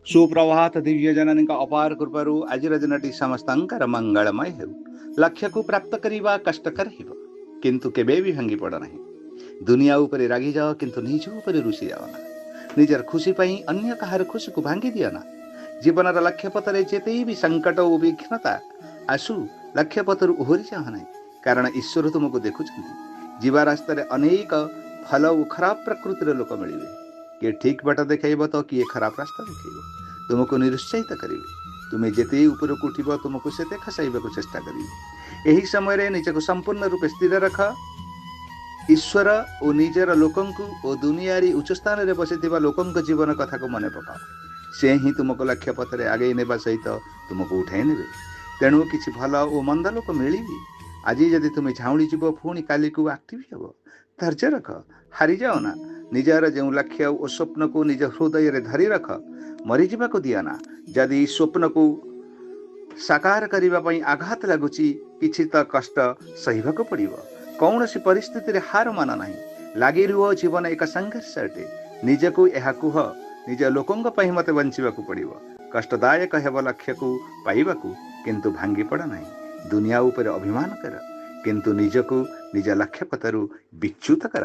ସୁପ୍ରଭାତ। ଦିବ୍ୟ ଜନନୀଙ୍କ ଅପାର କୃପାରୁ ଆଜିର ଦିନଟି ସମସ୍ତଙ୍କର ମଙ୍ଗଳମୟ ହେଉ। ଲକ୍ଷ୍ୟକୁ ପ୍ରାପ୍ତ କରିବା କଷ୍ଟକର ହେବ, କିନ୍ତୁ କେବେ ବି ଭାଙ୍ଗି ପଡ଼ ନାହିଁ। ଦୁନିଆ ଉପରେ ରାଗିଯାଅ, କିନ୍ତୁ ନିଜ ଉପରେ ରୁଷି ଯାଅ ନା। ନିଜର ଖୁସି ପାଇଁ ଅନ୍ୟ କାହାର ଖୁସିକୁ ଭାଙ୍ଗି ଦିଅ ନା। ଜୀବନର ଲକ୍ଷ୍ୟପଥରେ ଯେତେ ବି ସଙ୍କଟ ଓ ବିଘ୍ନତା ଆସୁ, ଲକ୍ଷ୍ୟପଥରୁ ଓହରି ଯାଅ ନାହିଁ, କାରଣ ଈଶ୍ୱର ତୁମକୁ ଦେଖୁଛନ୍ତି। ଯିବା ରାସ୍ତାରେ ଅନେକ ଭଲ ଓ ଖରାପ ପ୍ରକୃତିର ଲୋକ ମିଳିବେ। କିଏ ଠିକ୍ ବାଟ ଦେଖାଇବ ତ କିଏ ଖରାପ ରାସ୍ତା ଦେଖାଇବ। ତୁମକୁ ନିରୁତ୍ସାହିତ କରିବେ। ତୁମେ ଯେତେ ଉପରକୁ ଉଠିବ, ତୁମକୁ ସେତେ ଖସାଇବାକୁ ଚେଷ୍ଟା କରିବେ। ଏହି ସମୟରେ ନିଜକୁ ସମ୍ପୂର୍ଣ୍ଣ ରୂପେ ସ୍ଥିର ରଖ। ଈଶ୍ୱର ଓ ନିଜର ଲୋକଙ୍କୁ ଓ ଦୁନିଆରେ ଉଚ୍ଚ ସ୍ଥାନରେ ବସିଥିବା ଲୋକଙ୍କ ଜୀବନ କଥାକୁ ମନେ ପକାଅ। ସେ ହିଁ ତୁମକୁ ଲକ୍ଷ୍ୟ ପଥରେ ଆଗେଇ ନେବା ସହିତ ତୁମକୁ ଉଠାଇ ନେବେ। ତେଣୁ କିଛି ଭଲ ଓ ମନ୍ଦ ଲୋକ ମିଳିବେ। ଆଜି ଯଦି ତୁମେ ଝାଉଁଳି ଯିବ, ପୁଣି କାଲିକୁ ଆକ୍ଟିଭ ହେବ। ଧୈର୍ଯ୍ୟ ରଖ, ହାରିଯାଅ ନା। ନିଜର ଯେଉଁ ଲକ୍ଷ୍ୟ ଓ ସ୍ୱପ୍ନକୁ ନିଜ ହୃଦୟରେ ଧରି ରଖ, ମରିଯିବାକୁ ଦିଅ ନା। ଯଦି ସ୍ୱପ୍ନକୁ ସାକାର କରିବା ପାଇଁ ଆଘାତ ଲାଗୁଛି, କିଛି ତ କଷ୍ଟ ସହିବାକୁ ପଡ଼ିବ। କୌଣସି ପରିସ୍ଥିତିରେ ହାର ମାନ ନାହିଁ, ଲାଗି ରୁହ। ଜୀବନ ଏକ ସଂଘର୍ଷ ଅଟେ। ନିଜକୁ ଏହା କୁହ, ନିଜ ଲୋକଙ୍କ ପାଇଁ ମୋତେ ବଞ୍ଚିବାକୁ ପଡ଼ିବ। କଷ୍ଟଦାୟକ ହେବ ଲକ୍ଷ୍ୟକୁ ପାଇବାକୁ, କିନ୍ତୁ ଭାଙ୍ଗି ପଡ଼ ନାହିଁ। ଦୁନିଆ ଉପରେ ଅଭିମାନ କର, କିନ୍ତୁ ନିଜକୁ ନିଜ ଲକ୍ଷ୍ୟ ପଥରୁ ବିଚ୍ୟୁତ କର।